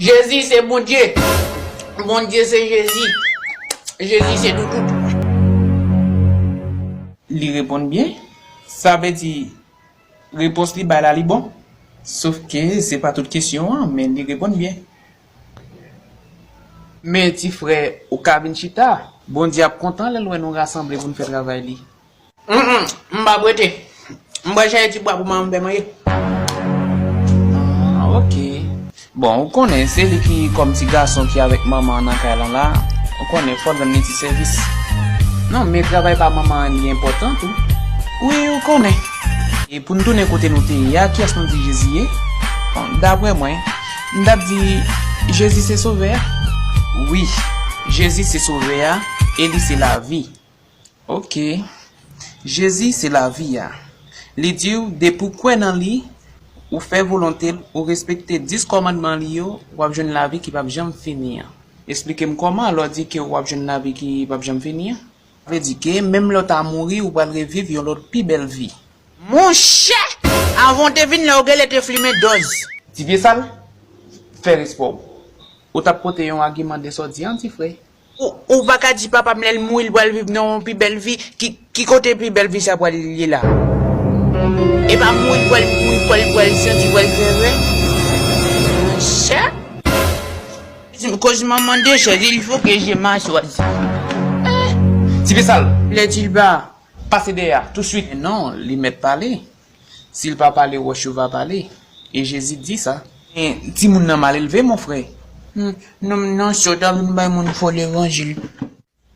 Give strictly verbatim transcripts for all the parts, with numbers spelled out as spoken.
Jezi se Bondye. Bondye se Jezi. Jezi se nou tout. Li reponn byen. Sa vle di, repons li bay la, li bon. Sof ke se pa tout kesyon an, men li reponn byen. Men ti frè, ou ka vin chita. Bondye ap kontan lè l wè nou rasanble pou n fè travay li. Mm, mm, m p ap rete. M pral chache ti bwa pou manman m fè manje. Ah, ok. Bon, ou konnen, se li ki kòm ti gason ki avèk manman an nan kay lan la. Ou konnen, fò l rann li ti sèvis. Non, men travay pa manman an li enpòtan tou. Wi, ou konnen. E pou n tounen kote nou te ye a, kiyès nou di Jezi ye? Bon, daprè mwen, m t ap di Jezi se Sovè a. Wi, Jezi se Sovè a, e li se lavi. Ok. Jezi se lavi a. Li di w, depi w kwè nan li, ou fè volonte l, ou respekte dis kòmandman li yo, w ap jwenn lavi ki p ap janm fini an. Esplike m kòman, lè w di ke w ap jwenn lavi ki p ap janm fini an? Sa vle di ke menm lè w ta mouri, ou pral reviv yon lòt pi bèl vi. Monchè! Avan w te vin la, ou genlè te flimen dòz. Ti vye sal, fè respè w. Ou t ap pote yon agiman de sa w di an, ti frè. Ou, ou pa ka di papa m lè l mouri, l pral viv nan yon pi bèl vi. Ki, ki kote pi bèl vi sa pral ye la? E pa mouri pral, mouri pral, pral santi pral fè vre? Monchè! Koz manman de chèz, il faut que je m'assoie. Eh! Ti vye sal! Lè di l ba. Pase dèyè a, touswit. Non, li mèt pale. Si l pa pale, wòch yo va pale. E Jezi di sa. Men, timoun nan mal elve, mon frè. Hmm, non, non, sòt ap vin bay moun fo levanjil.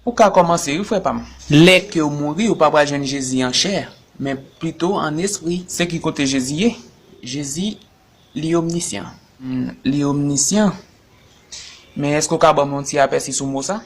Ou ka kòmanse, wi, frè pa m. Lè ke w mouri, ou pa pral jwenn Jezi an chè, men pito an espri. Se ki kote Jezi ye? Jezi, li omnisyan. Hmm, li omnisyan. Men èske w ka ban m yon ti apèsi sou mo sa?